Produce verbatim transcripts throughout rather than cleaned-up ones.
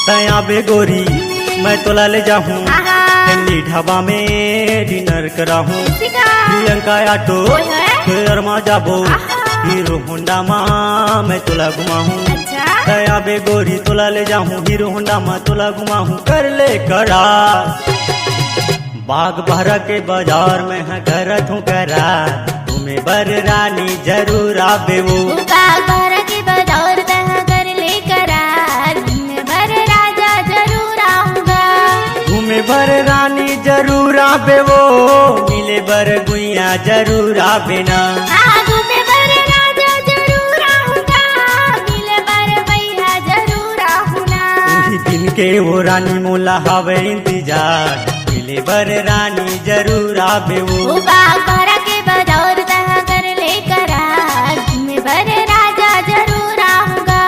तैं आबे गोरी, मैं तोला ले जाहूँ। आहा। फैमिली ढाबा में डिनर कराहूँ। सिका। प्रियंका ऑटो ओए होए। फेयर मा जाबो। आहा। हीरो होंडा मा मैं तोला घुमाहूँ। अच्छा। तैं आबे गोरी, तोला ले जाहूँ। हीरो होंडा मा तोला घुमाहूँ। कर ले करार। बाग बहरा के बाजार में है करत हूँ करार, घूमे बर रानी जरूर आबे वो। बाग बहरा के बाजार तहाँ कर ले करार, घूमे बर राजा जरूर आऊंगा। घूमे बर रानी जरूर आबे वो, मिले बर गुइया जरूर आबे ना। हाँ, घूमे बर राजा जरूर आऊंगा, मिले बर भैया जरूर आऊंगा। उही दिन के वो रानी मोला हवे इंतजार, मिले बर रानी जरूर आबे वो। ओ बाग बहरा के बजौर तहाँ कर ले करार, घूमे बर राजा जरूर आऊंगा।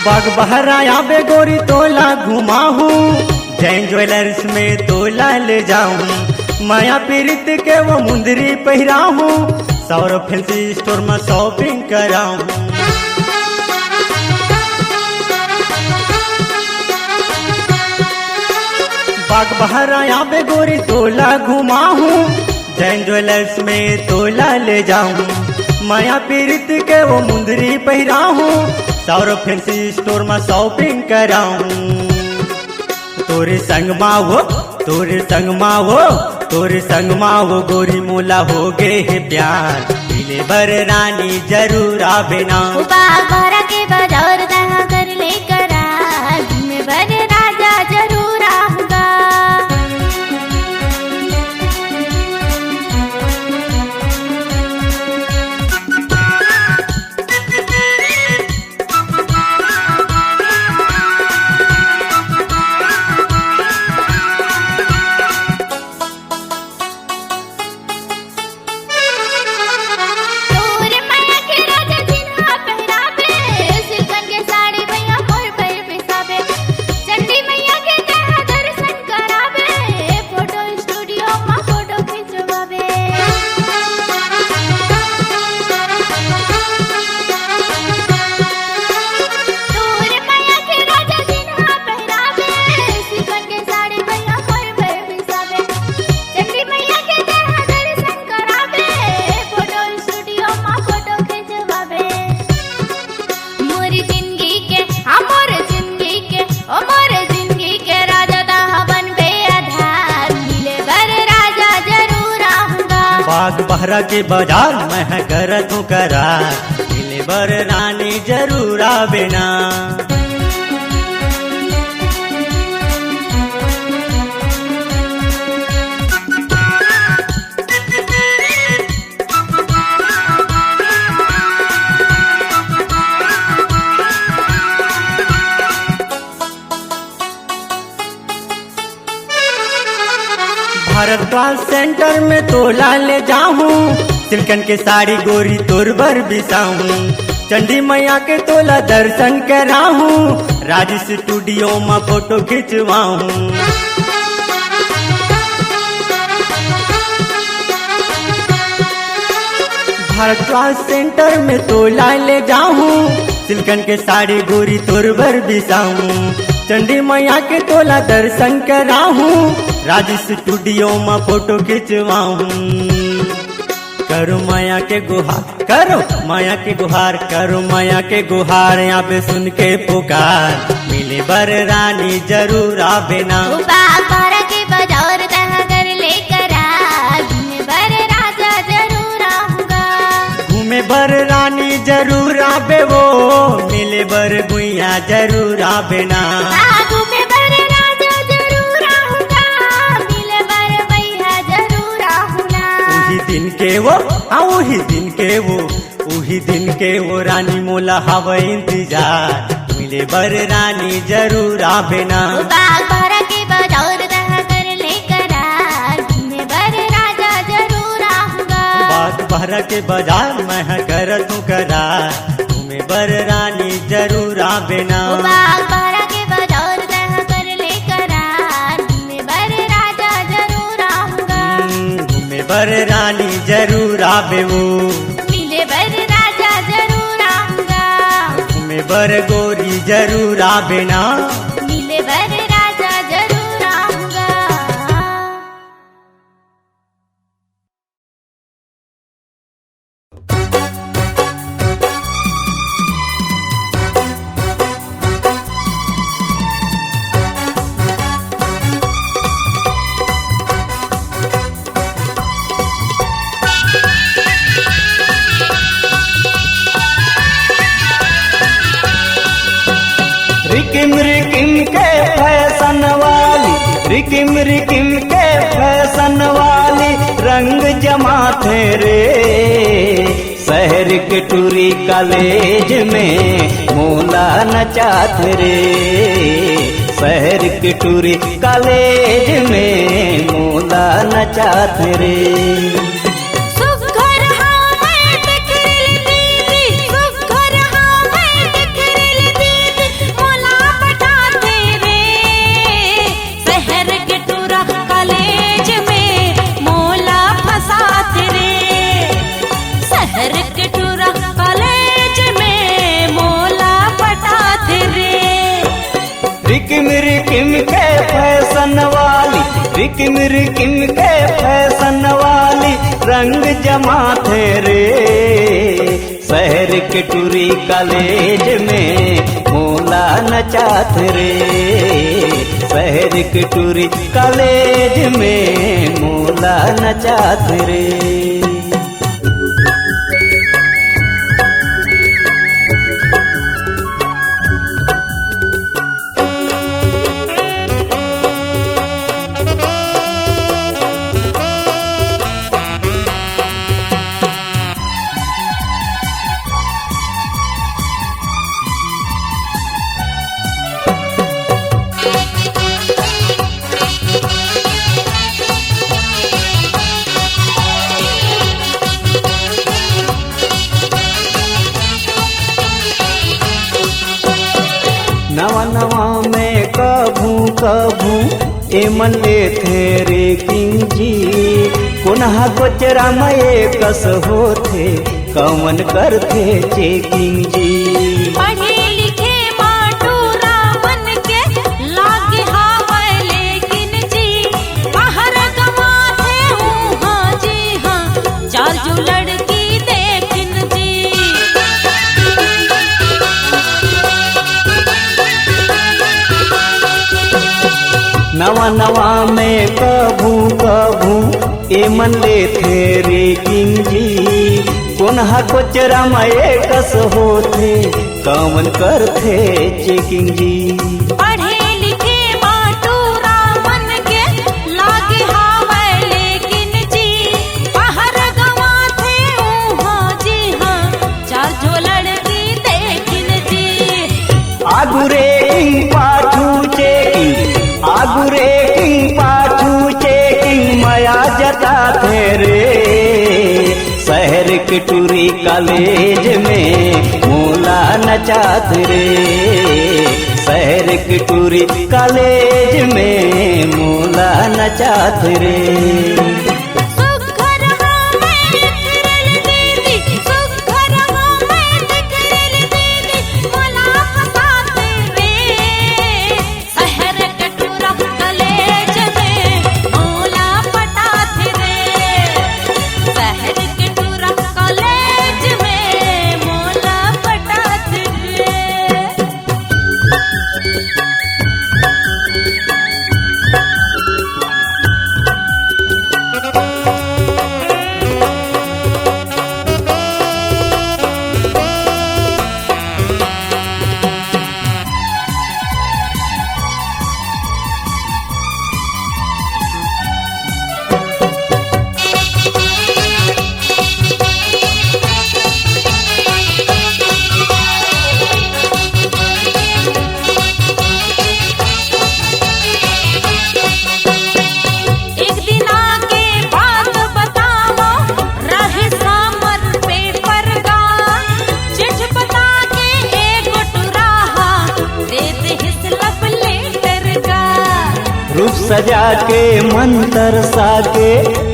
बाग बहरा आबे गोरी तोला घुमाहूँ, जैन ज्वेलर्स में तोला ले जाहूँ। माया पीरित के वो मुंदरी पहिराहूँ, सौरभ फैंसी स्टोर में शॉपिंग कराहूँ। बाग बहरा आबे गोरी तोला घुमाहूँ, जैन ज्वेलर्स में तोला ले जाहूँ। माया पीरित के वो मुंदरी पहिराहूँ, सौरभ फैंसी स्टोर में शॉपिंग कराहूँ। तोरे संग मा वो, तोरे संग मा वो, तोरे संग मा वो गोरी मोला हो गे हे प्यार, मिले बर रानी जरूर आबे ना। ओ बाग बहरा के बजौर तहाँ कर ले करार, घूमे बर राजा जरूर आऊंगा। तोर मया के राजा जिनहा पहिराबे, सिल्कन के साड़ी भैया मोर बर बिसाबे। चंडी मैया के तैं दर्शन कराबे, फोटो स्टूडियो मा फोटो खिंचवाबे। तोर मया के राजा जिनहा पहिराबे, सिल्कन के साड़ी भैया मोर बर बिसाबे। चंडी मैया के तैं दर्शन कराबे, फोटो स्टूडियो मा फोटो खिंचवाबे। मोर जिंदगी के, हाँ, मोर जिंदगी के, ओ मोर जिंदगी के राजा तहाँ बनबे आधार, मिले बर राजा जरूर आऊंगा। बाग बहरा के बाजार में है करत हूँ करार, मिले बर रानी जरूर आबे ना। भारत का सेंटर में तोला ले जाहूँ, सिल्कन के साड़ी गोरी तोर बर बिसाहूँ। चंडी मैया के तोला दर्शन कराहूँ, राज स्टूडियो मा फोटो खिंचवाहूँ। भारत का सेंटर में तोला ले जाहूँ, सिल्कन के साड़ी गोरी तोर बर बिसाहूँ। चंडी मैया के तोला दर्शन कराहूँ, राज स्टूडियो मा फोटो खिंचवाहूँ। करो माया के गुहार, करो माया के गुहार, करो माया के गुहार, आबे सुन के पुकार, मिले बर रानी जरूर आबे ना। ओ बाग बहरा के बजौर तहाँ कर ले करार, घूमे बर राजा जरूर आऊंगा। घूमे बर रानी जरूर आबे वो, मिले बर गुइया जरूर आबे ना। हाँ, घूमे बर राजा जरूर आऊंगा, मिले बर भैया जरूर आऊंगा। उही दिन के वो, हाँ, उही दिन के वो, उही दिन के वो रानी मोला हवे इंतजार, मिले बर रानी जरूर आबे ना। ओ बाग बहरा के बजौर तहाँ कर ले करार, घूमे बर राजा जरूर आऊंगा। बाग बहरा के बाजार में है करत हूँ बेना। ओ बागबारा के बजौर तैं ह कर ले करार, घूमे बर राजा जरूर आहूँगा। हम्म, घूमे बर रानी जरूर आबे वो। मिले बर राजा जरूर आहूँगा। घूमे बर गोरी जरूर आबे ना। मिले बर राजा जरूर आहूँगा। रिकिम रिकिम के फैशन वाली, रिकिम रिकिम के फैशन वाली, रंग जमाथे रे। शहर के टूरी कॉलेज में मोला नचाथे रे। शहर के टूरी कॉलेज में मोला नचाथे रे। सुघर हावय टकरेल दीदी, सुघर हावय टकरेल दीदी, मोला पटाथे रे। शहर के टूरा कॉलेज में मोला फंसाथे रे। शहर के टूरा कॉलेज में मोला पटाथे रे। रिकिम रिकिम के फैशन वाली, रिकिम रिकिम के फैशन वाली, रंग जमाथे रे। शहर के टूरी कॉलेज में मोला नचाथे रे। शहर के टूरी कॉलेज में मोला नचाथे रे। नवा नवा में कभू कभू एमन लेथे रे किंग जी, कोन ह कोचरा म ए कस होथे, कवन करथे चेकिंग जी। पढ़े लिखे मा टूरा मन के लागे हावय लेकिन जी, बाहर गवाथे उहाँ जी हाँ, चार जो लड़की देखिन जी। नवा नवा में कभू कभू एमन लेथे रे किंग जी, कोन ह कोचरा म ए कस होथे, कवन करथे चेकिंग जी। पढ़े लिखे मा टूरा मन के लागे हावय लेकिन जी, बाहर गवाथे उहाँ जी हाँ, चार जो लड़की देखिन जी। आगू रेकिंग पाछू चेकिंग, आगू रेकिंग पाछू चेकिंग, मया जताथे रे। शहर के टूरी कॉलेज में मोला नचाथे रे। शहर के टूरी कॉलेज में मोला नचाथे रे। सुघर हावय टकरेल दीदी, सुघर हावय टकरेल दीदी, मोला फंसाथे रे। शहर के टूरा कॉलेज में मोला पटाथे रे। शहर के टूरा कॉलेज में मोला पटाथे रे। सजा के मंतर साके,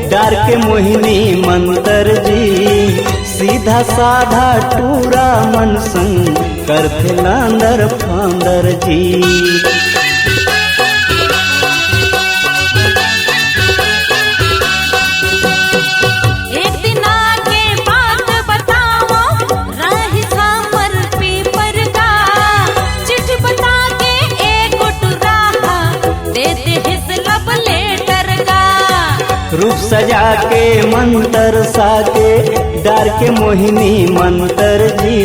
डार के मोहिनी मंतर जी, सीधा साधा टूरा मन संग करथे लांदर फांदर जी। एक दिन आके बात बतावो, राही सामर पीपर का, चिट्ठी बता के एक टुरा दे देहिस love letter का। रूप सजा के मंतर साके, डार के मोहिनी मंतर जी,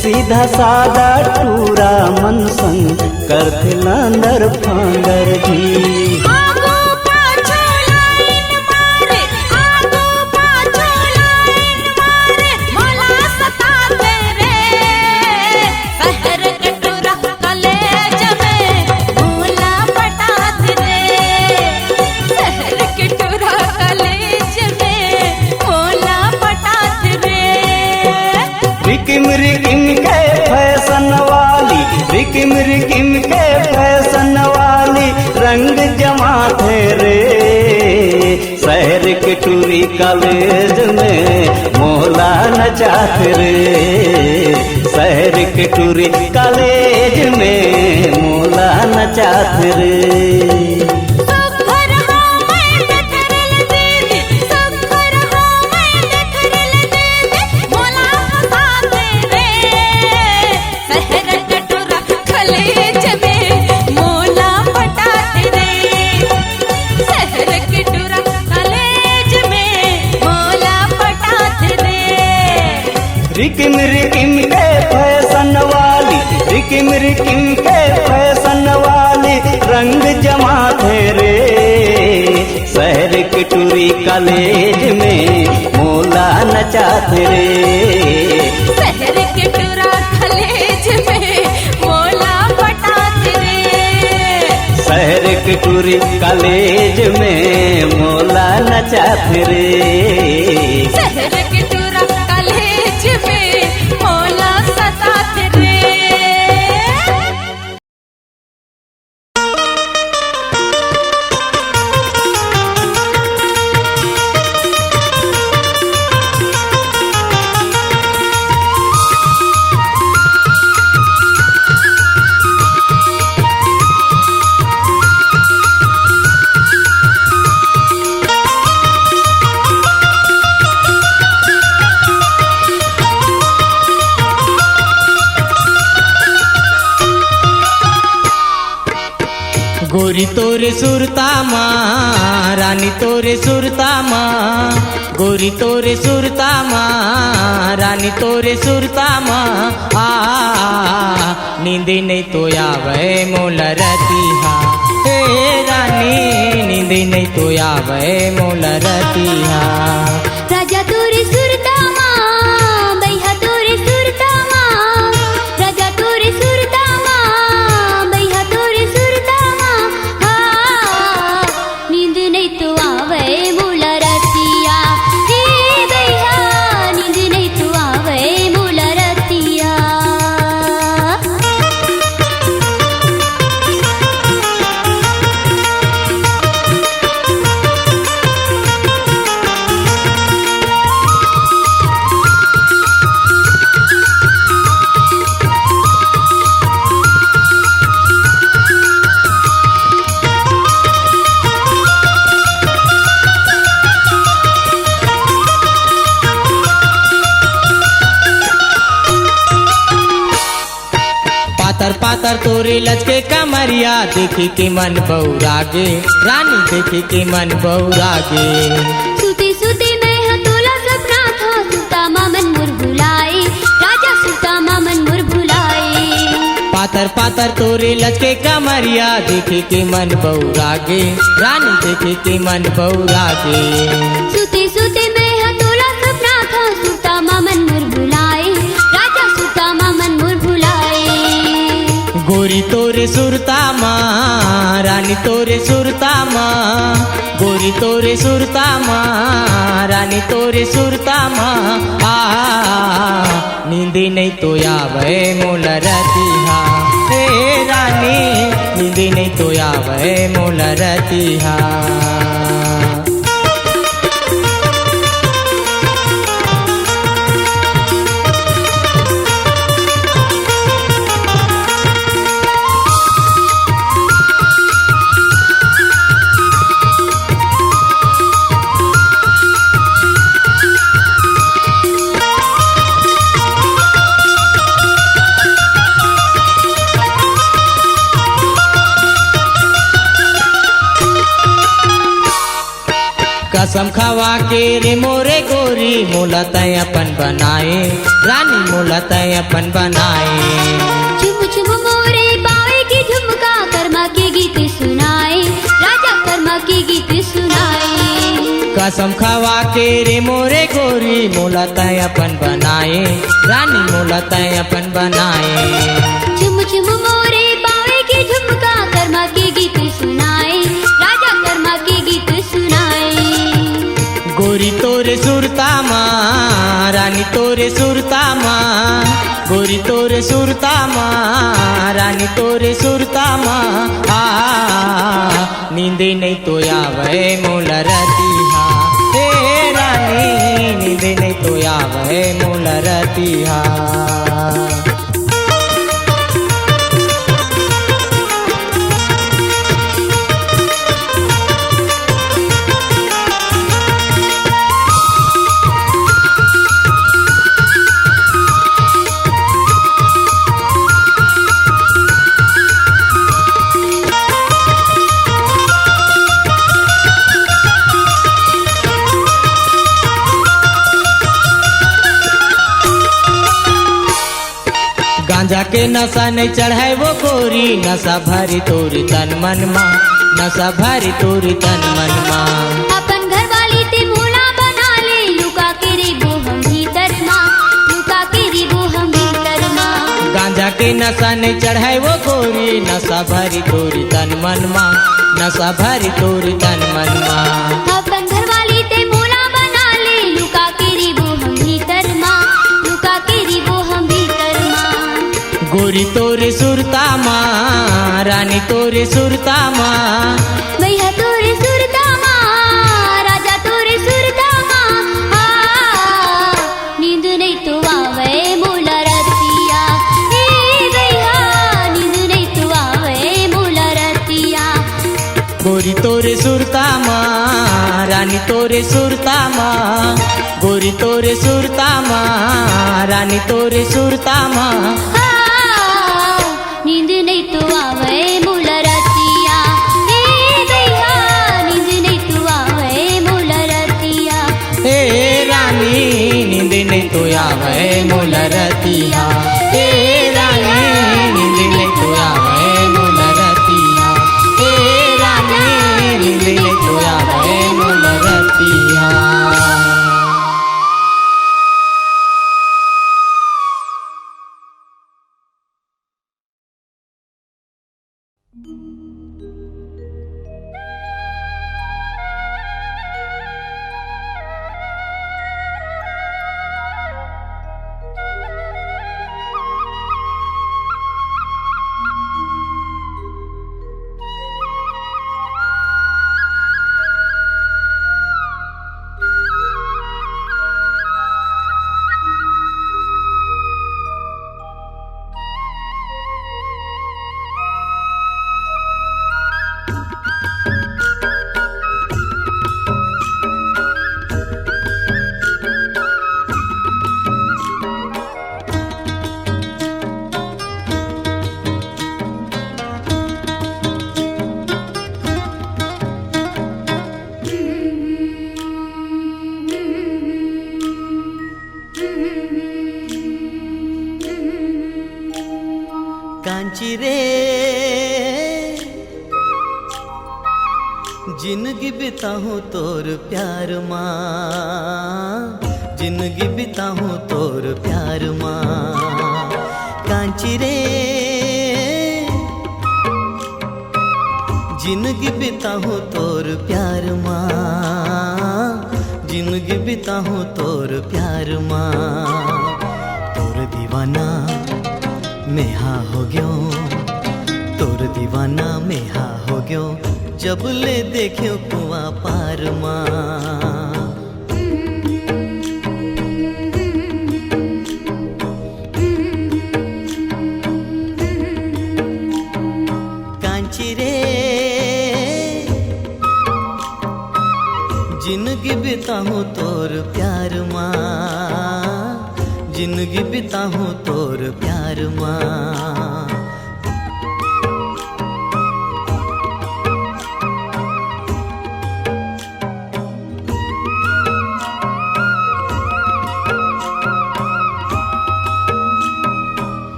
सीधा साधा टूरा मन संग करथे लांदर फांदर जी। आगू पाछू line मारे, आगू पाछू line मारे, मोला सताथे रे। शहर के टुरा college में मोला पटाथे रे। शहर के टुरा college में मोला पटाथे रे। रिकिम रिकिम के fashion वाली, रिकिम रिकिम के fashion वाली, रंग जमाथे रे। शहर के टूरी college में मोला नचाथे रे। शहर के टूरी college में मोला नचाथे रे। सुघर हो मैं लथरल दीदी, सुघर हो मैं लथरल दीदी, मोला फंसाथे रे। शहर के टुरा college में मोला पटाथे रे। शहर के टुरा college में मोला पटाथे रे। रिकिम रिकिम के fashion वाली, रिकिम रिकिम के fashion वाली, रंग जमाथे रे। शहर के टूरी college में मोला नचाथे रे। शहर के टुरा college में मोला पटाथे रे। शहर के टूरी college में मोला नचाथे रे। शहर के टुरा college में मोला सताथे रे। गोरी तोरे सुरता मा, रानी तोरे सुरता मा, गोरी तोरे सुरता मा, रानी तोरे सुरता मा, आ, नींद नइ तो आवय मोला रतिहा, हे रानी, नींद नइ तो आवय मोला रतिहा। राजा तोरे सुरता मा, बइहा तोरे सुरता मा, राजा तोरे सुरता मा, बइहा तोरे सुरता मा, हाँ, नींद नइ तो आवय मोला रतिया, हे बइहा, नींद नइ तो आवय मोला रतिया। पातर पातर तोरे लचके कमरिया, देखी के मन बउरा गे, रानी देखी के मन बउरा गे। सुते सुते मैं ह तोला सपनाथों, सुता मा मन मोर भुलाए, राजा सुता मा मन मोर भुलाए। पातर पातर तोरे लचके कमरिया, देखी के मन बउरा गे, रानी देखी के मन बउरा गे। सुते सुते मैं ह तोला सपनाथों, सुता मा मन मोर भुलाए, राजा सुता मा मन मोर भुलाए। गोरी तोरे सुरता मा, रानी तोरे सुरता मा, गोरी तोरे सुरता मा, रानी तोरे सुरता मा, आ, नींद नइ तो आवय मोला रतिहा, हे रानी, नींद नइ तो आवय मोला रतिहा। कसम खवा के रे मोरे गोरी, मोला तैं अपन बनाए, रानी मोला तैं अपन बनाए। झुम झुम मोरे पाँव के झुमका, करमा के गीत सुनाए, राजा करमा के गीत सुनाए। कसम खवा के रे मोरे गोरी, मोला तैं अपन बनाए, रानी मोला तैं अपन बनाए। झुम झुम मोरे पाँव के झुमका, करमा के गीत सुनाए, राजा करमा के गीत सुनाए। गोरी तोरे सुरता मा, रानी तोरे सुरता मा, गोरी तोरे सुरता मा, रानी तोरे सुरता मा। आ, नींद नइ तो आवय मोला रतिहा, हे रानी, नींद नइ तो आवय मोला रतिहा। गांजा के नशा नइ चढ़ाए वो गोरी, नशा भरी तोरी तन मन मा, नशा भरी तोरी तन मन मा। अपन घरवाली ते मोला बना ले, लुका के रहिबो हम भीतर मा, लुका के रहिबो हम भीतर मा। गांजा के नशा नइ चढ़ाए वो गोरी, नशा भरी तोरी तन मन मा, नशा भरी तोरी तन मन मा। अपन घरवाली ते मोला बना ले, लुका के रहिबो हम भीतर मा, लुका के रहिबो हम भीतर मा। गोरी तोरे सुरता मा, रानी तोरे सुरता मा। भैया तोरे सुरता मा, राजा तोरे सुरता मा। आ, नींद नइ तो आवय मोला रतिया, ए भैया, नींद नइ तो आवय मोला रतिया। गोरी तोरे सुरता मा, रानी तोरे सुरता मा, गोरी तोरे सुरता मा, रानी तोरे सुरता मा। आ, नींद नइ तो आवय मोला रतिया, ए भैया, नींद नइ तो आवय मोला रतिया। हे रानी, नींद नइ तो आवय मोला रतिया। हे रानी, नींद नइ तो आवय मोला रतिया। हे रानी, नींद नइ तो आवय मोला रतिया। कांची रे, जिनगी बिताहूँ तोर प्यार मा, जिनगी बिताहूँ तोर प्यार मा। कांची रे, जिनगी बिताहूँ तोर प्यार मा, जिनगी बिताहूँ तोर प्यार मा। तोर दीवाना मेहा हो गयो, तोर दीवाना मेहा हो गयो, जब ले देख्यो कुआं पार मा। कांची रे, जिंदगी बिताहूं तोर प्यार मा, जिंदगी बिताहूं तोर प्यार मा।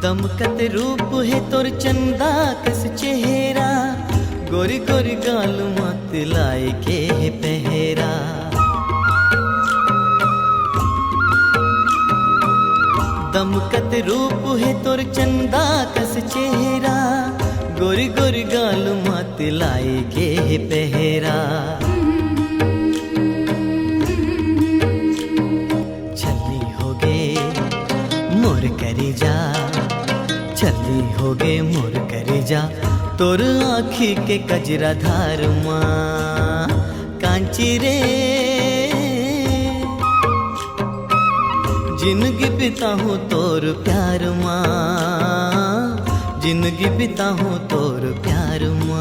दमकत रूप हे तोर चंदा कस चेहरा, गोरी गोरी गाल मा तिलक के हे पहरा। दमकत रूप हे तोर चंदा कस चेहरा, गोरी गोरी गाल मा तिलक के हे पहरा। छलनी होगे मोर करेजा, छलनी होगे मोर करेजा, तोर आँखी के कजरा धार मा। कांची रे, जिंदगी बिताहूं तोर प्यार मा, जिंदगी बिताहूं तोर प्यार मा।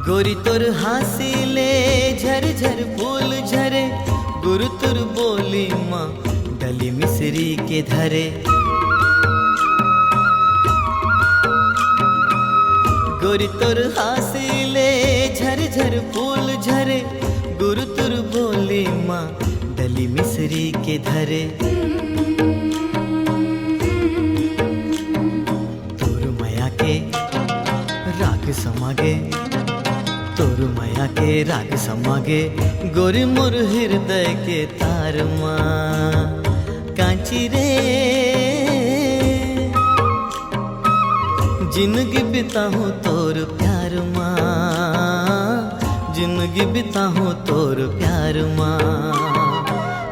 गोरी तोर हाँसी ले झरझर फूल झरे, गुरतुर बोली मा डली मिसरी के धरे। गोरी तोर हाँसी ले झरझर फूल झरे, गुरतुर बोली मा डली मिसरी के धरे। तोर मया के राग समागे, तोर मया के राग समागे, गोरी मोर हृदय के तार मा। कांची रे, जिंदगी बिताहूं तोर प्यार मा, जिंदगी बिताहूं तोर प्यार मा।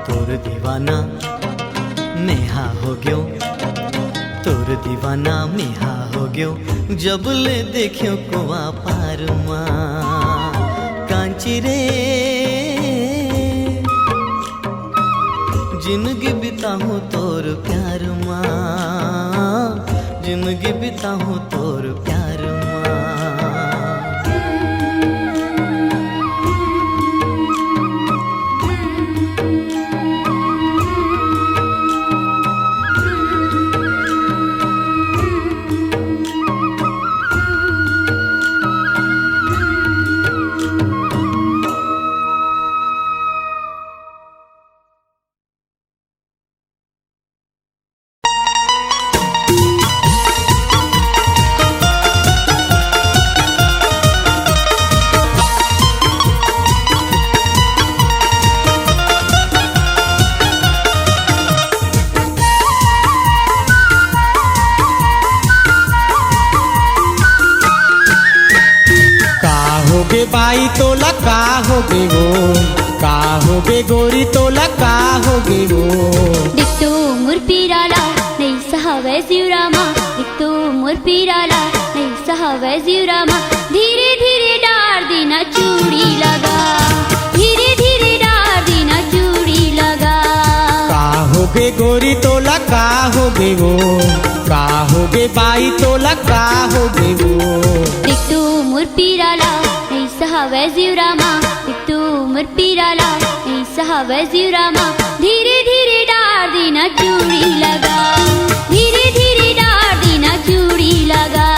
तोर दीवाना मेहा हो गयो, तोर दीवाना मेहा हो गयो, जब ले देख्यो कुआं पार मा। कांची रे, जिंदगी बिताहूं तोर प्यार मा, जिंदगी बिताहूं तोर प्यार मा। का होगे बाई तोला, का होगे वो, का होगे गोरी तोला, का होगे वो। देख तो मोर पीरा ला, नइ सहावय जिउरा मा। देख तो मोर पीरा ला, नइ सहावय जिउरा मा। धीरे धीरे डार देना चूड़ी लगा, धीरे धीरे डार देना चूड़ी लगा। का होगे गोरी तोला, का होगे वो, का होगे बाई तोला, का होगे वो। देख तो मोर पीरा ला, नइ सहावय जिउरा मा। देख तो मोर पीरा ला, नइ सहावय जिउरा मा। धीरे धीरे डार ना चूड़ी लगा, धीरे धीरे डार देना चूड़ी लगा।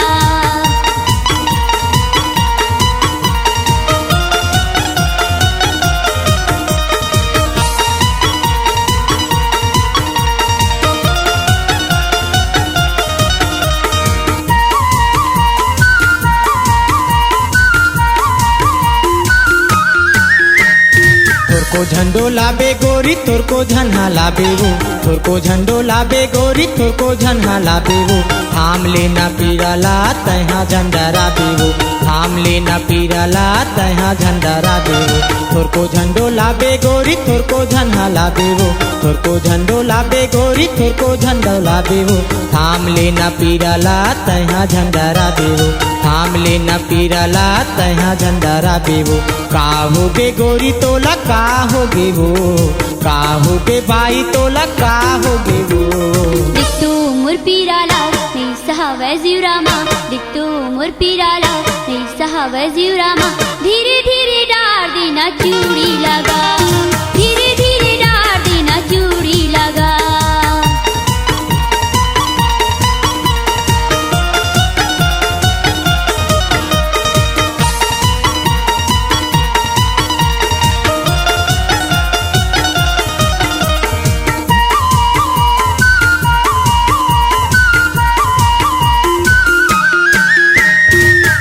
थोरको झन डोलाबे गोरी, थोरको झन हलाबे वो। थोरको झन डोलाबे गोरी, थोरको झन हलाबे वो। थाम लेना पीरा ला, तैहा झन डराबे वो। थाम लेना पीरा ला, तैहा झन डराबे वो। थोरको झन डोलाबे गोरी, थोरको झन हलाबे वो। थोरको झन डोलाबे गोरी, थोरको झन डोलाबे वो। थाम लेना पीरा ला, तैहा झन डराबे वो। थाम लेना पीरा ला, तैहा झन डराबे वो। का होगे गोरी तोला, का होगे वो? का होगे बाई तोला, का होगे वो? देख तो मोर पीरा ला, नइ सहावय जीव रामा। देख तो मोर पीरा ला, नइ सहावय जीव रामा। धीरे धीरे डार देना चूड़ी लगा, धीरे धीरे डार देना चूड़ी लगा।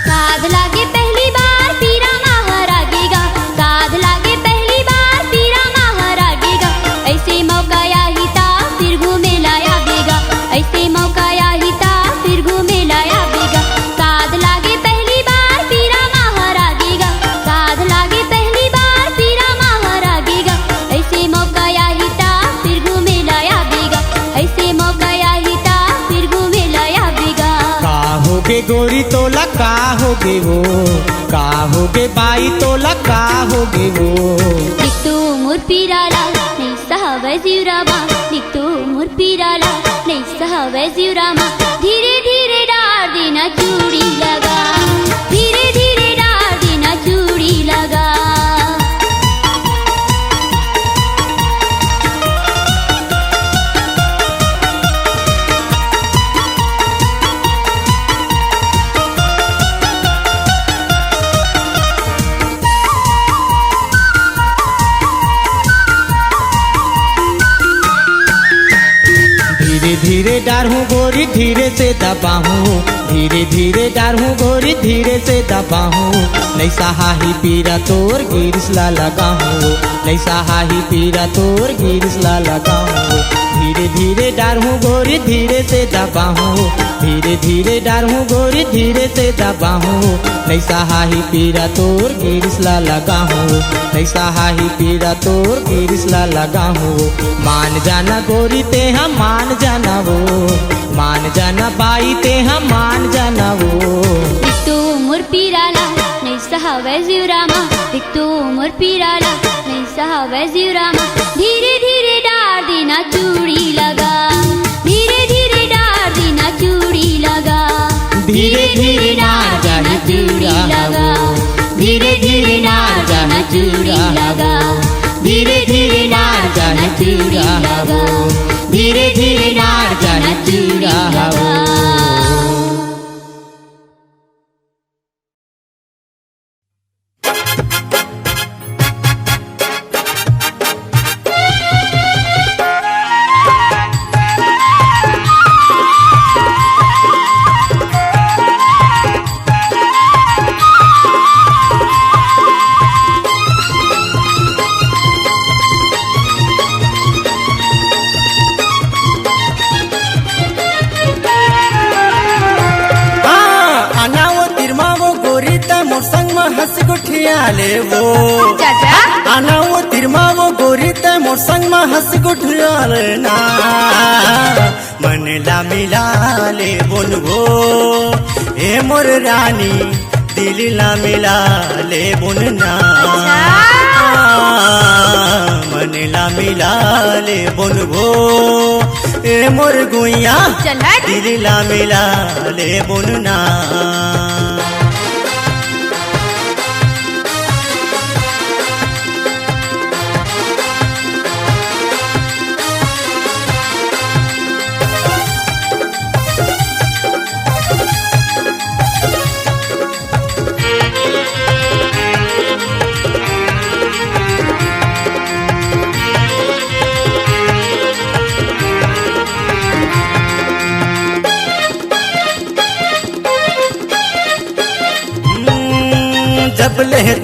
साध लागे पहली बार पीरा मा हरा गे गा। साध लागे पहली बार पीरा मा हरा गे गा। ऐसे मौका आही ता फिर घूमे ला आबे गा। ऐसे मौका आही ता फिर घूमे ला आबे गा। साध लागे पहली बार पीरा मा हरा गे गा। साध लागे पहली बार पीरा मा हरा गे गा। ऐसे मौका आही ता फिर घूमे ला आबे गा। ऐसे मौका आही ता फिर घूमे ला आबे गा। का होगे गोरी तोला, का होगे वो? का होगे बाई तोला, का होगे वो? देख तो मोर पीरा ला, नइ सहावय जीव रामा। देख तो मोर पीरा ला, नइ सहावय जीव रामा। धीरे धीरे डार देना चूड़ी लगा, धीरे धीरे डार देना चूड़ी लगा। धीरे धीरे डारहूँ गोरी, धीरे से दबाहूँ। धीरे धीरे डारहूँ गोरी, धीरे से दबाहूँ। नइ सहाही पीरा तोर गिरिस ला लगाहूँ। नइ सहाही पीरा तोर गिरिस ला लगाहूँ। धीरे धीरे डारहूँ गोरी, धीरे से दबाहूँ। धीरे धीरे डारहूँ गोरी, धीरे से दबाहूँ। नइ सहाही पीरा तोर गिरिस ला लगाहूँ। नइ सहाही पीरा तोर गिरिस ला लगाहूँ। मान जाना गोरी तेहा, मान जाना वो। मान जाना बाई तेहा, मान जाना वो। देख तो मोर पीरा ला, नइ सहावय जीव रामा। देख तो मोर पीरा ला, नइ सहावय जीव रामा। धीरे धीरे डार देना चूड़ी लगा, धीरे धीरे डार देना चूड़ी लगा। धीरे धीरे डार जाना चूड़ी लगा, धीरे धीरे डार जाना चूड़ी लगा। धीरे धीरे डार जाना चूड़ी लगा, धीरे धीरे डार जाना चूड़ी लगा। हाँ, आना वो तिरमा वो गोरी तैं मोर संग म हँस गोठिया ले वो। चाचा। आना वो तिरमा वो गोरी तैं मोर संग म हँस गोठिया ले ना। मन ला मिला ले बोन वो, ए मोर रानी, दिल ला मिला ले बोन ना। अच्छा। मन ला मिला ले बोन वो, ए मोर गुइया, चल हट। दिल ला मिला ले बोन ना।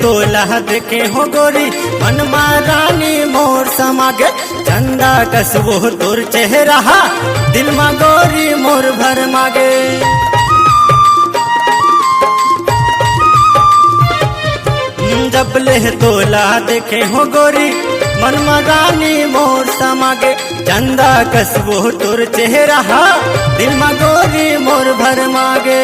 तोला देखे हो गोरी, मन मा रानी मोर समा गे। चंदा कस वो तोर चेहरा हा, दिल मा गोरी मोर भरमा गे। जब ले तोला देखे हो गोरी, मन मा रानी मोर समा गे। चंदा कस वो तोर चेहरा हा, दिल मा गोरी मोर भरमा गे।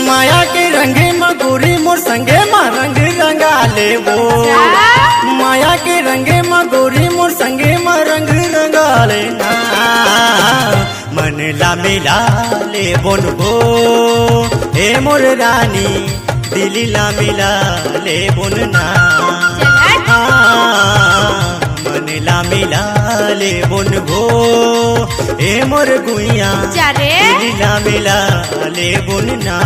माया के रंगे मा गोरी मोर संगे मा रंग रंगा ले वो। अच्छा। माया के रंगे मा गोरी मोर संगे मा रंग रंगा ले ना। मन ला मिला ले बोन वो, हे मोर रानी, दिल ला मिला ले बोन ना। चल हट। हाँ, मन ला मिला ले बोन वो, हे मोर गुइया, जा रे। दिल ला मिला ले बोन ना।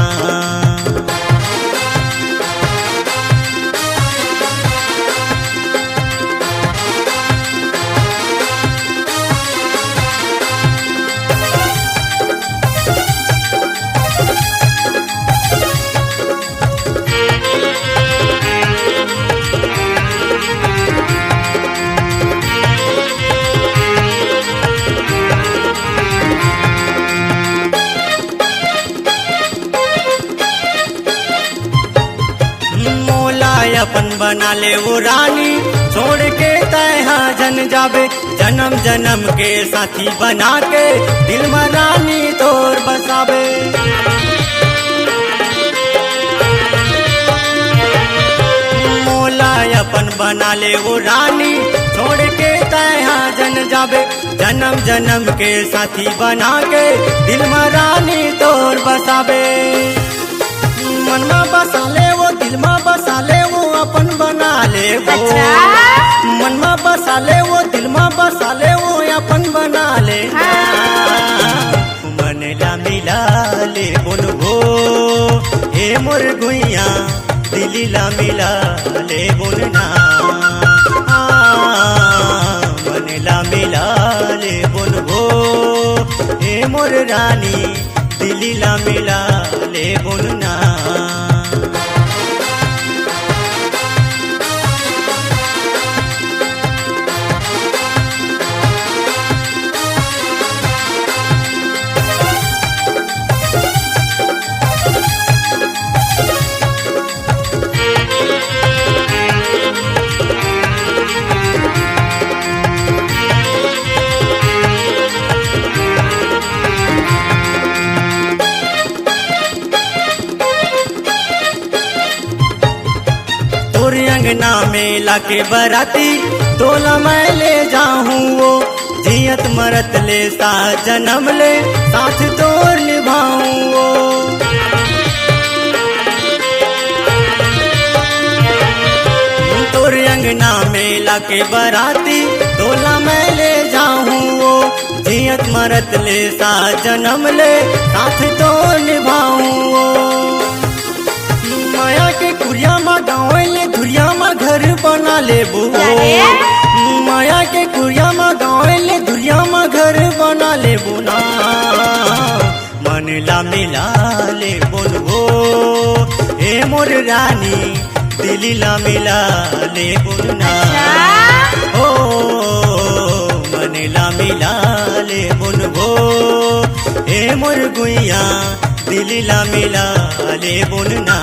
मोला अपन बना ले वो रानी, छोड़ के तैं हा जन जाबे। जन्म जन्म के साथी बना के दिल मा रानी तोर बसाबे। मोला अपन बना ले वो रानी, छोड़ के तैं हा जन जाबे। जन्म जन्म के साथी बना के दिल मा रानी तोर बसाबे। मन मा बसा ले वो, दिल मा बसा ले वो, अपन बना ले वो। अच्छा। मन मा बसा ले वो, दिल मा बसा ले वो, अपन बना ले। हाँ। मन ला मिला ले बोन वो, हे मोर गुइया, दिल ला मिला ले बोन ना। हाँ, मन ला मिला ले बोन वो, हे मोर रानी, दिल ला मिला ले बोन ना। तोर अंगना में लाके बराती, तोला मैं ले जाहूं वो। जियत मरत ले सात जन्म ले, साथ तोर निभाहूं वो। तोर अंगना में लाके बराती, तोला मैं ले जाहूं वो। जियत मरत ले सात जन्म ले, साथ तोर निभाहूं वो। माया के कुरिया मा गाँव ले धुरिया मा घर बना लेबो। अरे। माया के कुरिया मा गाँव ले धुरिया मा घर बना लेबो ना। मन ला मिला ले बोन वो, हे मोर रानी, दिल ला मिला ले बोन ना। अच्छा। ओ, मन ला मिला ले बोन वो, हे मोर गुइया, दिल ला मिला ले बोन ना।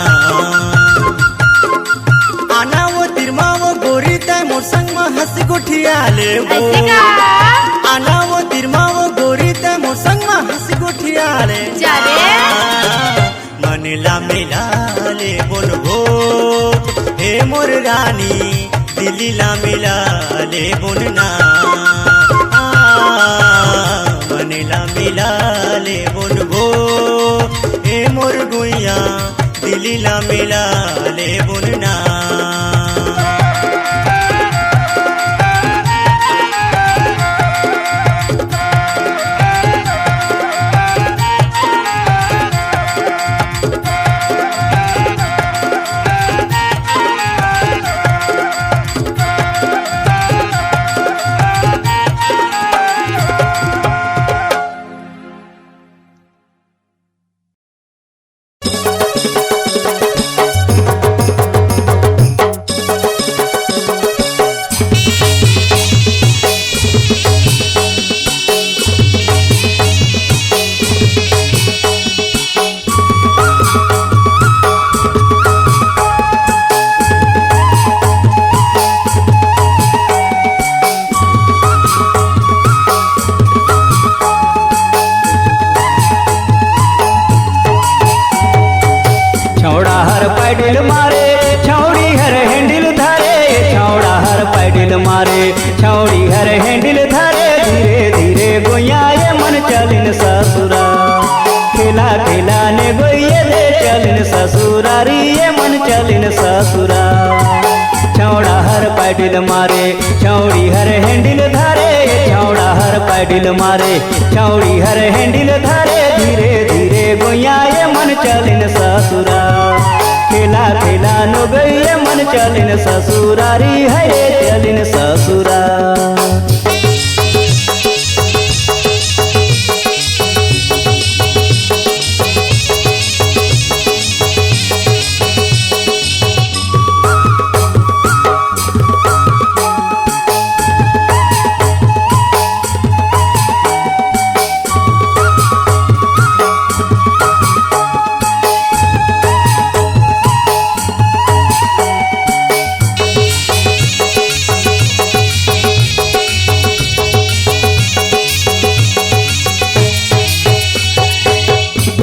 आना वो तीर मा वो गोरी, तैं मोर संग मा हंस गोठिया ले वो। ऐसे का? आना वो तीर मा वो गोरी, तैं मोर संग मा हंस गोठिया ले। जा रे। मन ला मिला ले बोन वो, हे मोर रानी, दिल ला मिला ले बोन ना। आ, मन ला मिला ले बोन वो, हे मोर गुइया, दिल ला मिला ले बोन ना। छौड़ी हर handle धरे धीरे धीरे गोइया ये मन चलिन ससुरा। खेला खेला ने गोइये दे चलिन ससुरारी ये मन चलिन ससुरा। छौड़ा हर paddle मारे छौड़ी हर handle धरे, छौड़ा हर paddle मारे छौड़ी हर handle धरे धीरे धीरे गोइया ये मन चलिन ससुरा। खेला खेला नो गोइये मन चलिन ससुरारी है रे चलिन ससुरा।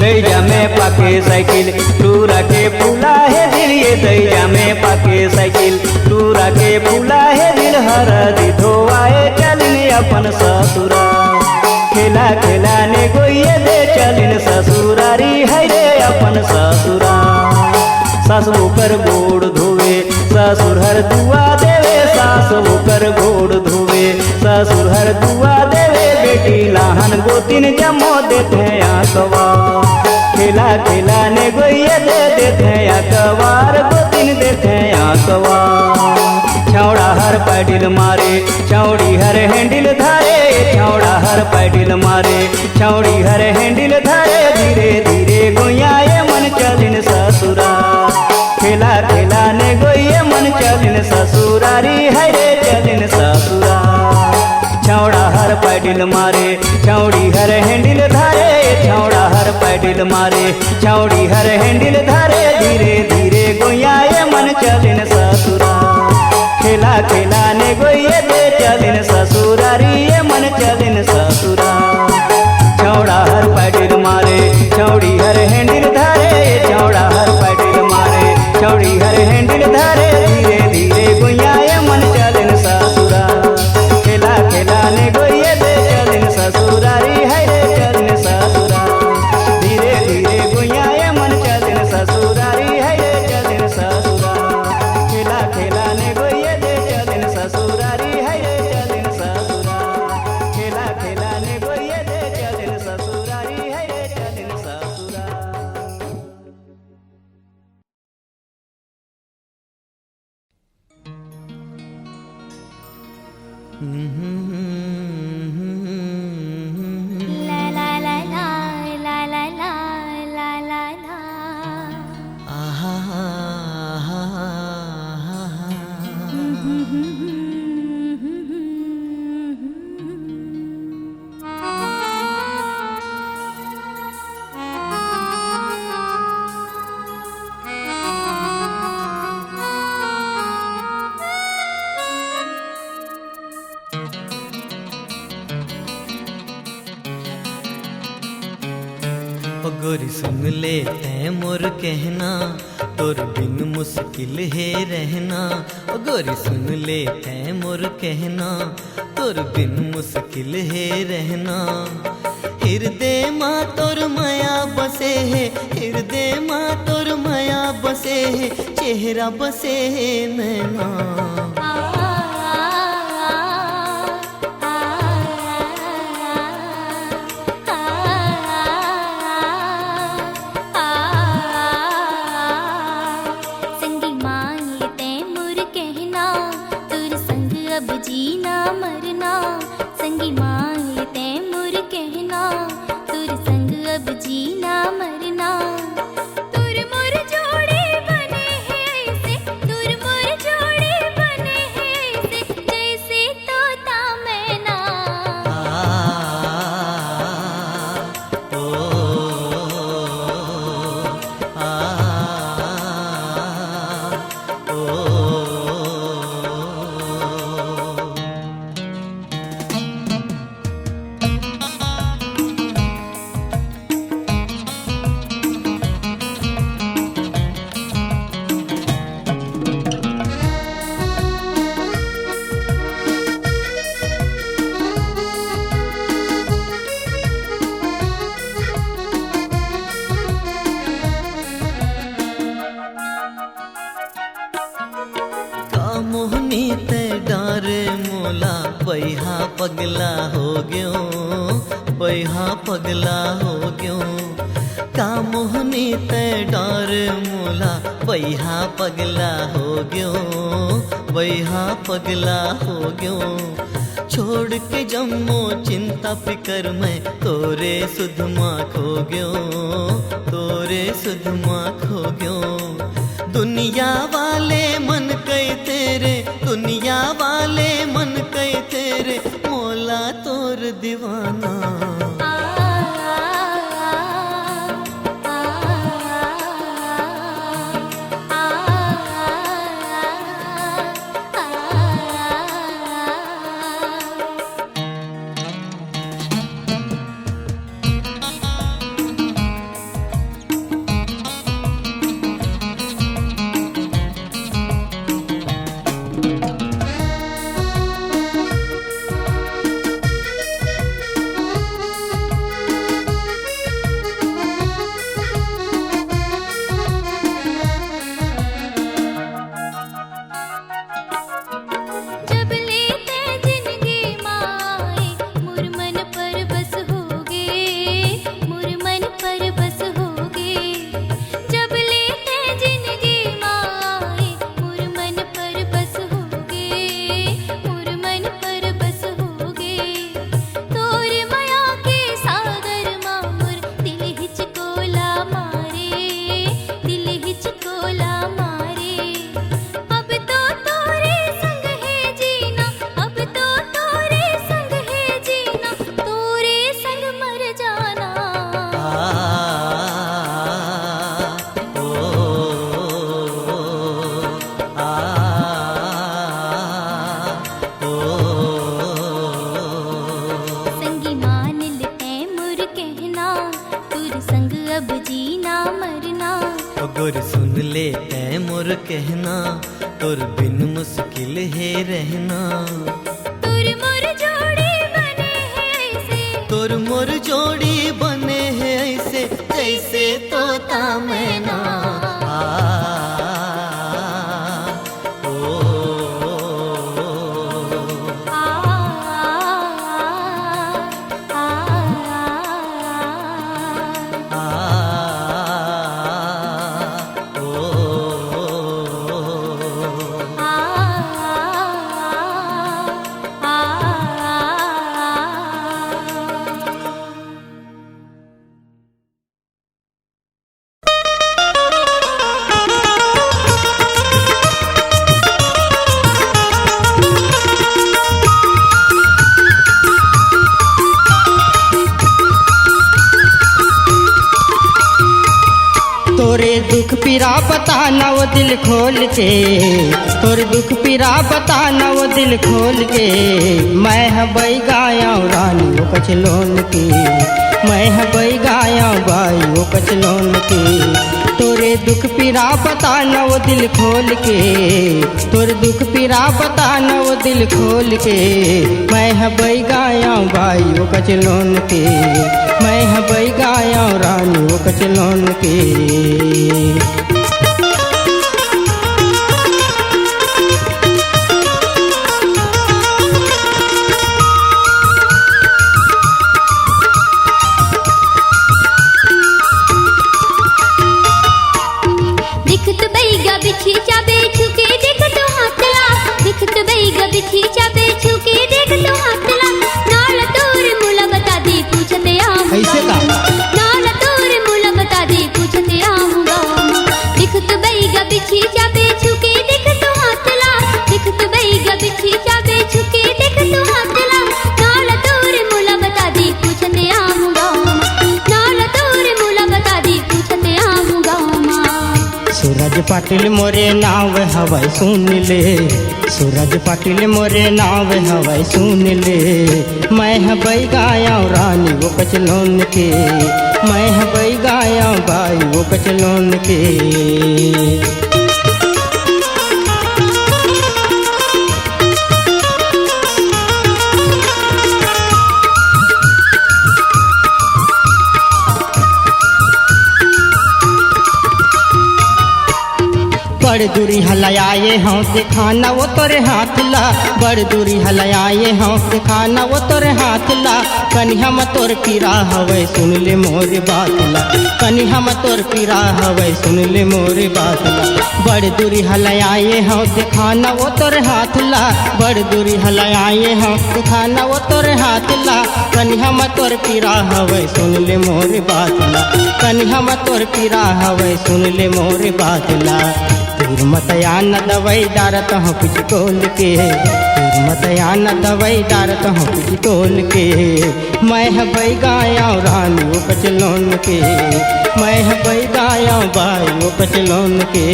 दैया में पाके साइकिल टूरा के फूला है दिल, ये दैया में पाके साइकिल टूरा के फूला है दिल, हरदी धोवाए चलिन अपन ससुरा। खेला खेला ने गोइये दे चलिन ससुरारी है रे अपन ससुरा। सास ओकर गोड़ धोवे ससुर हर दुआ देवे, सास ओकर गोड़ धोवे ससुर हर दुआ देवे। बेटी लाहन गोतिन जमो देथे आंकवा। खेला खेला ने गोइये दे देथे आंकवार गोतिन देथे आंकवा। छौड़ा हर paddle मारे छौड़ी हर handle धरे, छौड़ा हर paddle मारे छौड़ी हर handle धरे धीरे धीरे गोइया ये मन चलिन ससुरा। खेला खेला ने गोइये मन चलिन ससुरारी है रे चलिन ससुरा। छौड़ा हर paddle मारे छौड़ी हर handle धरे, छौड़ा हर paddle मारे छौड़ी हर handle धरे धीरे धीरे गोइया ये मन चलिन ससुरा। खेला खेला ने गोइये दे चलिन ससुरारी ये मन चलिन ससुरा। छौड़ा हर paddle मारे छौड़ी हर handle धरे, छौड़ा हर paddle मारे छौड़ी हर handle धरे धीरे धीरे गोइया ये मन चलिन ससुरा। खेला खेला ने गोइये दे चलिन ससुरारी है रे चलिन ससुरा। धीरे धीरे गोइया ये मन चलिन ससुरारी है रे चलिन ससुरा। खेला खेला ने गोइये दे चलिन ससुरारी है रे चलिन ससुरा। खेला खेला ने गोइये दे चलिन ससुरारी है रे चलिन ससुरा। ओ गोरी सुन ले तैं मोर कहना, तोर बिन मुश्किल हे रहना। ओ गोरी सुन ले तैं मोर कहना, तोर बिन मुश्किल हे रहना। हिरदे मा तोर मया बसे हे, हिरदे मा तोर मया बसे हे, चेहरा बसे हे नैना। संगी माँ ये तैं मोर कहना, तोर संग अब जीना मरना। संगी माँ ये तैं मोर कहना, तोर संग अब जीना मरना। तोर मोर जोड़ी बने हे ऐसे, तोर मोर जोड़ी बने बइहा पगला हो गयो, बइहा पगला हो गयो। का मोहनी तै डार मोला, बइहा पगला हो गयो, बइहा पगला हो गयो। छोड़ के जम्मो चिंता फिकर मैं तोरे सुध मा खो गयो, तोरे सुध मा खो गयो। दुनिया वाले मन कहिथे रे, दुनिया वाले मन कहिथे रे, मोला तोर दीवाना। जब ले तै जिनगी माए, मोर मन परबस होगे, मोर मन परबस होगे। जब ले तै जिनगी माए, मोर मन परबस होगे, मोर मन परबस होगे। तोर मया के सागर मा मोर दिल हिचकोला मारे, दिल हिचकोला मारे। अब तो तोरे संग हे जीना, अब तो तोरे संग हे जीना, तोरे संग मर जाना। आ, ओ, आ, ओ। संगी मान ले तै मोर कहना, तोर संग अब जीना मरना। ओ गोरी सुन ले तै मोर कहना, तोर बिन मुश्किल हे रहना। तोर मोर जोड़ी बने हे ऐसे, तोर मोर जोड़ी बने हे ऐसे, जैसे तोता मैना। आ, ओ, आ, आ, आ, आ, आ, ओ, आ, आ, आ, आ। तोरे दुख पीरा बता ना वो दिल खोल के, तोरे दुख पीरा बता ना वो दिल खोल के। मैं ह बई गायव रानी वो कचलोन के, मैं ह बई गायव बाई वो कचलोन के। तोरे दुख पीरा बता ना वो दिल खोल के, तोर दुख पीरा बता ना वो दिल खोल के। मैं ह बई गायव बाई वो कचलोन के, मैं ह बई गायव रानी वो कचलोन के। दिखत बइगा बिछी चाबे छुके देखत हाथ ला, दिखत बइगा बिछी चाबे छुके देखत हाथ ला। नाल तोर मुला बता दी पूछत आऊंगा। ऐसे का? नाल तोर मुला बता दी पूछत आऊंगा। दिखत बइगा बिछी चाबे छुके देखत हाथ ला, दिखत बइगा बिछी चाबे छुके देखत हाथ ला। नाल तोर मुला बता दी पूछत आऊंगा। नाल तोर मुला बता दी पूछत आऊंगा। सूरज पाटिल मोरे नाव हवय सुन ले, सूरज पाटिल मोरे नाव हवय सुन ले। मैं ह बई गायव रानी वो कचलोन के, मैं ह बई गायव बाई वो कचलोन के। बड़ दूरी हला आए हंव, देखा न वो तोरे हाथ ला। बड़ दूरी हला आए हंव, देखा न वो तोरे हाथ ला। कनिहा म तोर पीरा हवय, सुन ले मोर बात ला। कनिहा म तोर पीरा हवय, सुन ले मोर बात ला। बड़ दूरी हला आए हंव, देखा न वो तोर हाथ ला। बड़ दूरी हला आए हंव, देखा न वो तोर हाथ ला। कनिहा म तोर पीरा हवय, सुन ले मोर बात ला। कनिहा म तोर पीरा हवय, सुन ले मोर बात ला। तीर मत आन दवई डारत हंव पिस्तौल के, तीर मत आन दवई डारत हंव पिस्तौल के। मैं ह बैगा आंव रानी वो कचलोन के, मैं ह बैगा आंव बाई वो कचलोन के।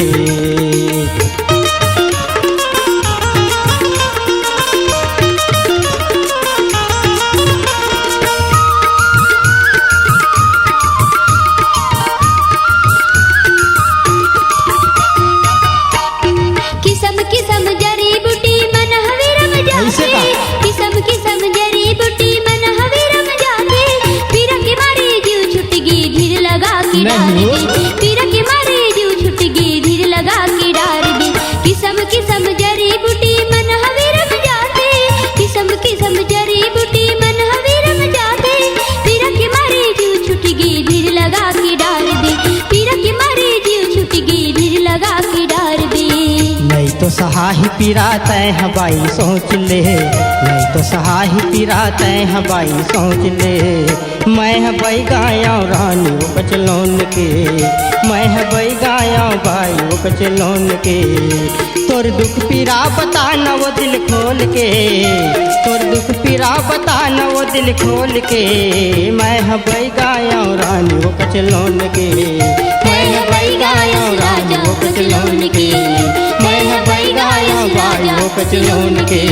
किसम किसम जड़ी बूटी मन हवे रम जाथे। ऐसे का? किसम किसम जड़ी बूटी मन हवे रम जाथे। पीरा के मारे जीव छुट गे, धीर लगा के नहीं डार हो। दे। पीरा के मारे जीव छुट गे, धीर लगा के डार दे। किसम किसम जड़ी बूटी मन हवे रम जाथे। किसम किसम जड़ी बूटी मन हवे रम जाथे। पीरा के मारे जीव छुट गे, धीर लगा के डार दे। पीरा के मारे जीव छुट गे, धीर लगा के डार दे। नहीं तो सहाही पीरा तैं ह बाई सोच ले, नहीं तो सहाही पीरा तैं ह बाई सोच ले। मैं ह बैगा आंव रानी वो कचलोन के, मैं ह बैगा आंव बाई वो कचलोन के। तोर दुख पीरा बता न वो दिल खोल के, तोर दुख पीरा बता न वो दिल खोल के। मैं ह बैगा आंव रानी वो कचलोन के, मैं ह बैगा आंव रानी वो कचलोन के, मैं ह बैगा आंव रानी वो कचलोन के।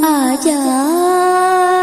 आजा।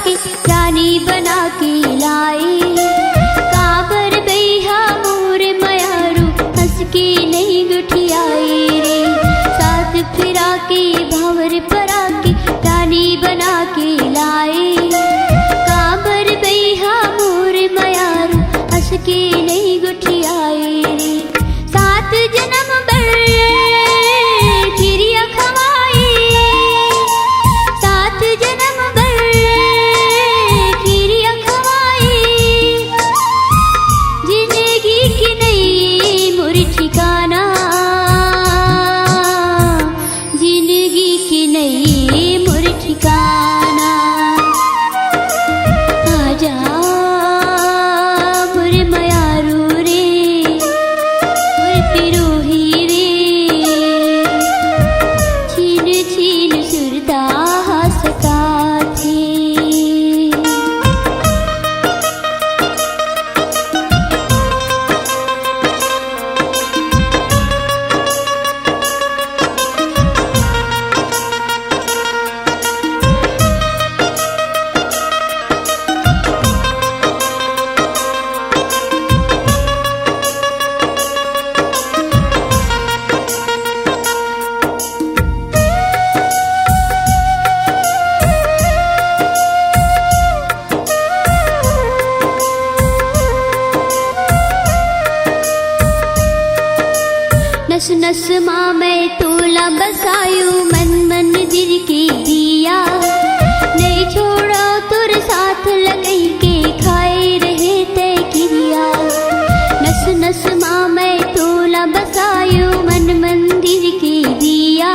रानी बना के लाए। काबर बइहा मोर मयारू हंस के नइ गोठियाए रे। सात फेरा के भंवर परा के रानी बना के लाए। काबर बइहा मोर मयारू हंस के नइ गोठियाए रे। सात जनम बर किरिया खवाए, सात जनम बर किरिया खवाए। जिंदगी के नइ मोर ठिकाना, जिंदगी के नइ मोर ठिकाना। आजा मोर मयारू रे, मोर पिरोही रे, छीन छीन सुरता सताथे। नस नस मा मैं तोला बसायो, मन मंदिर के दिया। नइ छोड़ो तोर साथ लगई के खाए रहे तय किरिया। नस नस मा मैं तोला बसायो, मन मंदिर के दिया।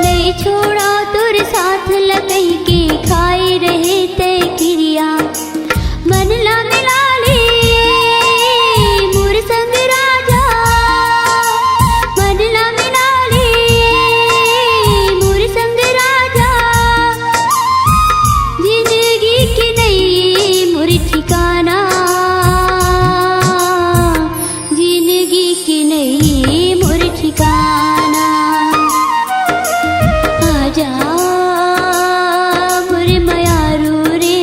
नइ छोड़ो तोर साथ लगई के खाए रहे तय किरिया। मन ला मिला ले मोर संग राजा, मन ला मिला ले मोर संग राजा। जिंदगी के नइ मोर ठिकाना, जिंदगी के नइ मोर ठिकाना। आजा मोर मयारू रे,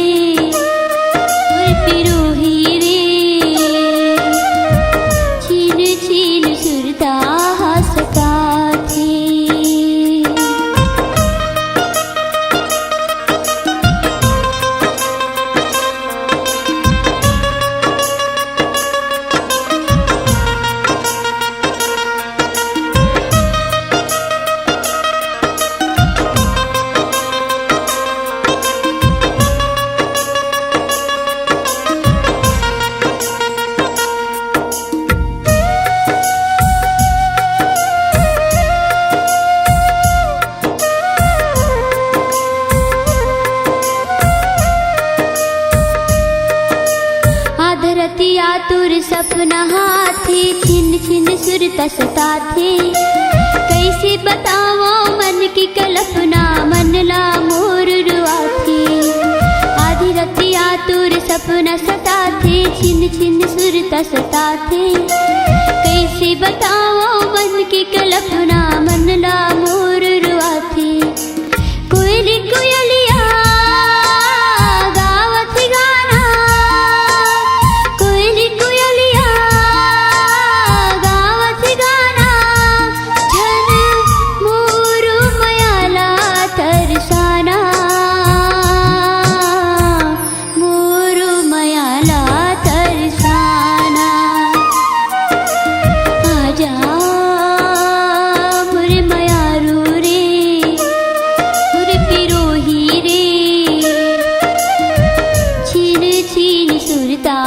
मोर पिरोही रे, छीन छीन सुरता सताथे। आध रतिया तोर सपना आथे, छिन छिन सुरता सताथे। कइसे बतावंव मन के कल्पना, मन ला मोर रुआथे। आधी रतिया तोर सपना सताथे, छिन छिन सुरता सताथे। कइसे बतावंव मन के कल्पना, मन ला मोर रुआथे। कोयली कोयलिया गावत गाना, कोयली कोयलिया गावत गाना, झन मोर मया ला तरसाना, मोर मया ला तरसाना। आजा मोर मयारू रे, मोर पिरोही रे, छिन छिन सुरता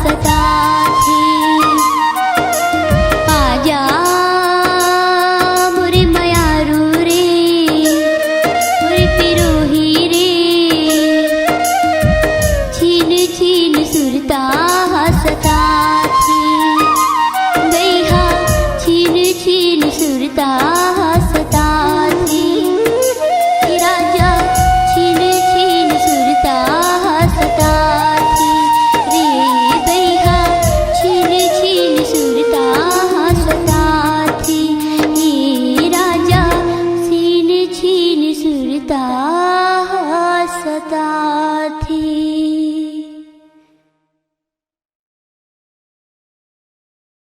सताथे। आजा मोर मयारू रे, मोर पिरोही रे, छिन छिन सुरता सताथे।